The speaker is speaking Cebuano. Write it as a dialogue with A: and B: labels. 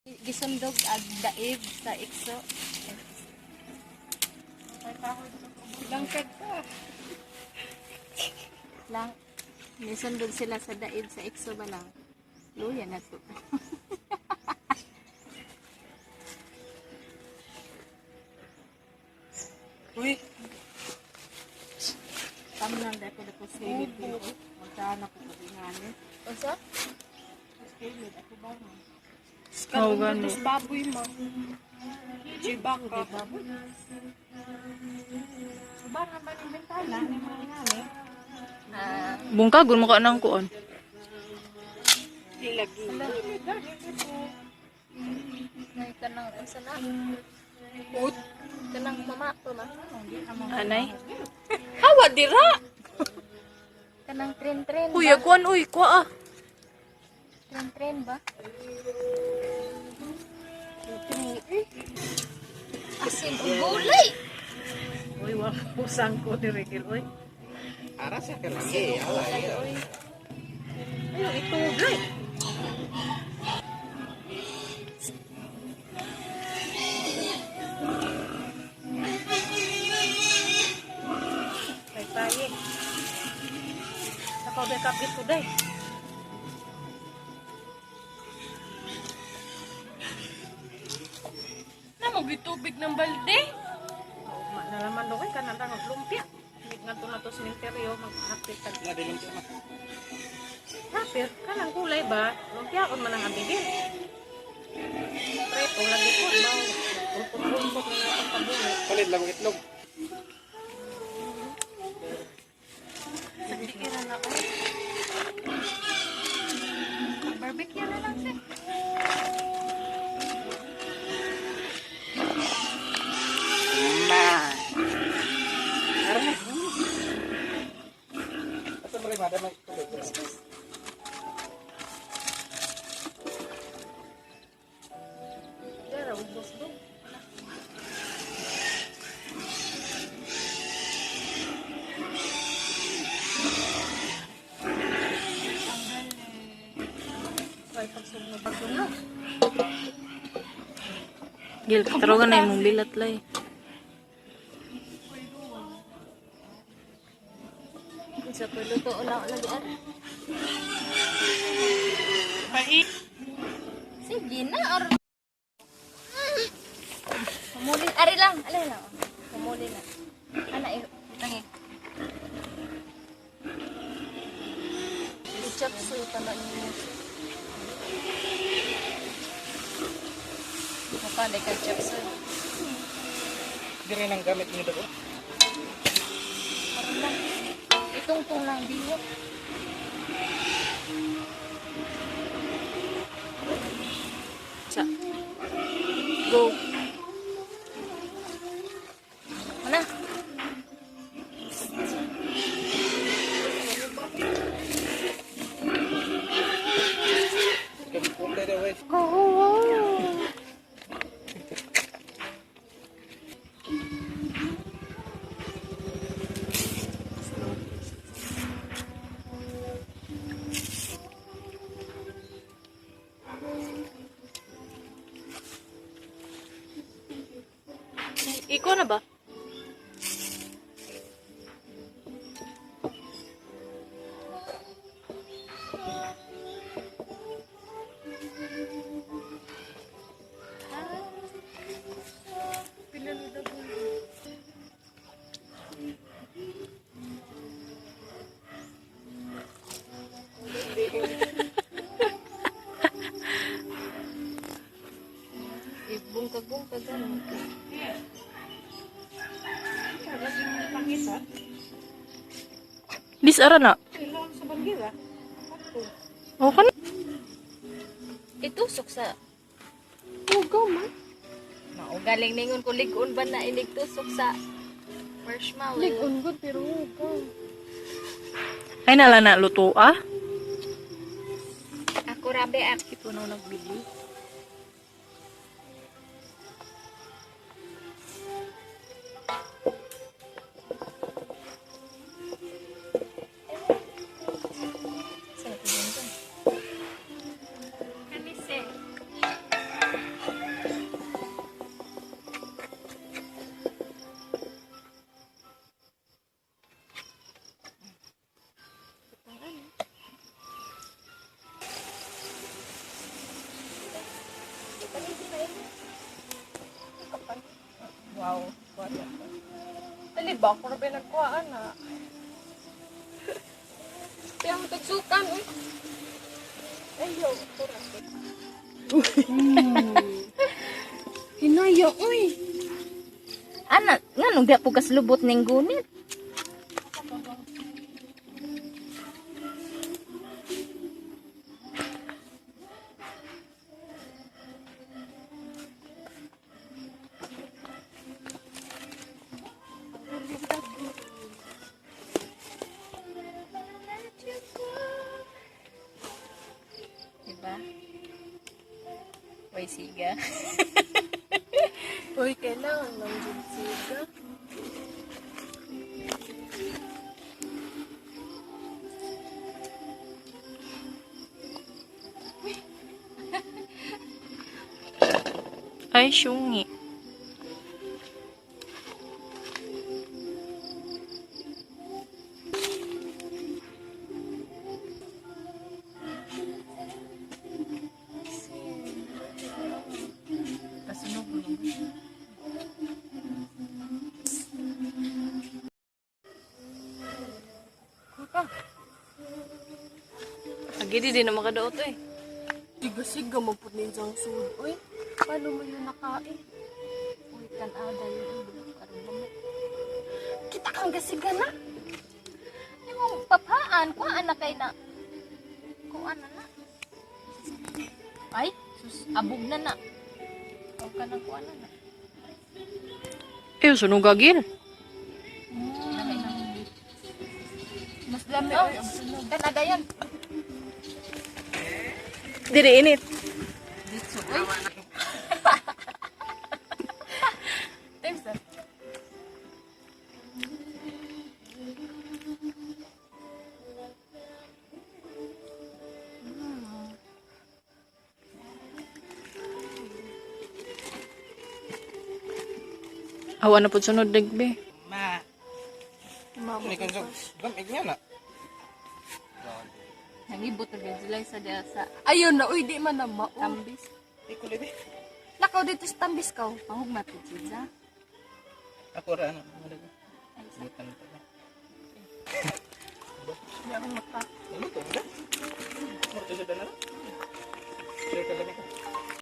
A: Gisundog ag daib sa ikso.
B: Langkad pa.
A: Lang nisundog sila sa daib sa ikso ba lang. Luya na to.
B: Uy.
A: Tamnan dahil ko ko
B: Silid ko. Magdaan ako pag-ingani.
A: Unsa?
B: Silid ako ba mo?
C: Oo, gani.
B: Tapos baboy mo. Chibaka. Baboy. Ba naman yung bintana ni mga ingani?
A: Ah,
C: Bungkagon mo ka ng kuon.
B: Dilagi.
A: may kanang unsa na?
B: Ut.
A: Kanang mama to ma.
C: Anay. Hawa dira.
A: Kanang tren-tren
C: Uy,
A: ba?
C: kuan uy, kuha ah.
A: Tren-tren ba? Asin ug gulay.
B: Uy, wa usang ko ni Rigel, uy.
D: Ara sa kalagi, ala.
A: Uy.
B: Ayo, itugay. Kay paye. Ako ba kapit today?
C: Na mo gitubig ng balde.
B: Ma nalaman do kay kanang tang lumpia. Mig ngadto na to sementeryo maghapit tag.
D: Nga dilong siya.
B: Hapit kanang kulay ba? Lumpia on man ang abigin. Preto lagi ko ba. Rumpot-rumpot na natong pabuhi.
D: Palit lang itlog.
A: Sakira na ko. Barbecue na lang siya.
D: Ma. Ara na. Asa mo rin madam may tubig.
B: Dara ubos do. Ay, pagsugno, pagsugno.
C: Gil, katrogan na imong bilat lay.
A: Sa pagluto na lagi ar. Sige na ar. Humuli ari lang, ali lang. Humuli na. Ana eh, tangi. Ichap suy tala niyo. Mapalay ka chop suy.
D: Dire nang gamit niyo daw.
A: Karon lang. Itungtong lang biwok.
C: Sa. Go.
A: Ana.
D: Kay kulay daw eh.
C: Iko na ba?
A: Ibungkag-bungkag ganun.
B: Pangisa.
C: Dis ara na.
B: Ilang sa banggira.
C: O kan.
A: Itusok sa
C: Ugaw man.
A: Maugaling ningon ko ligon ba na inig tusok sa marshmallow.
C: Ligon gud pero ugaw. Ay nala na luto ah.
A: Ako rabe ak.
C: Ito na nag-video.
A: Sa ito din to. Kanise.
B: Wow. Wala. Dali ba ako na pinagkuhaan na? Kaya mo tagsukan, uy. Ayaw, tura.
A: Hinayo, uy. Ana, nganong di po kaslubot ning gunit? Diba? Way siga.
B: Uy, kailangan lang dyan siga.
C: Ay, syungi.
A: Kasunog mo.
C: Agi di na makadaot eh.
B: Siga-siga mo po niya ang sud. Uy, paano mo yun nakain?
A: Uy, tanaw dayon. Karon lamig.
B: Kita kang gasiga na.
A: Imong papaan, kuhaan na kay na. Kuhaan na na. Ay, sus, abog na na. Huwag ka na kuhaan na na.
C: Eh, sunog agil.
A: Mas lami oh, Kanada yan.
C: Diri init.
A: Ditso, uy. Times na.
C: Awa na po sunod digbe.
D: Ma. May konsog. Gamig niya na.
A: Nangibot na gyud sila sa diya sa
B: Ayun na, uy, di man na mao.
A: tambis.
D: Ikulit eh.
B: Lakaw dito sa tambis ka. oh.
A: Pahugmat ko siya.
D: Ako ra ano. Butan pa ba?
B: Hindi ako mata.
D: Ano to? Murto sa dana. Sure ka lang.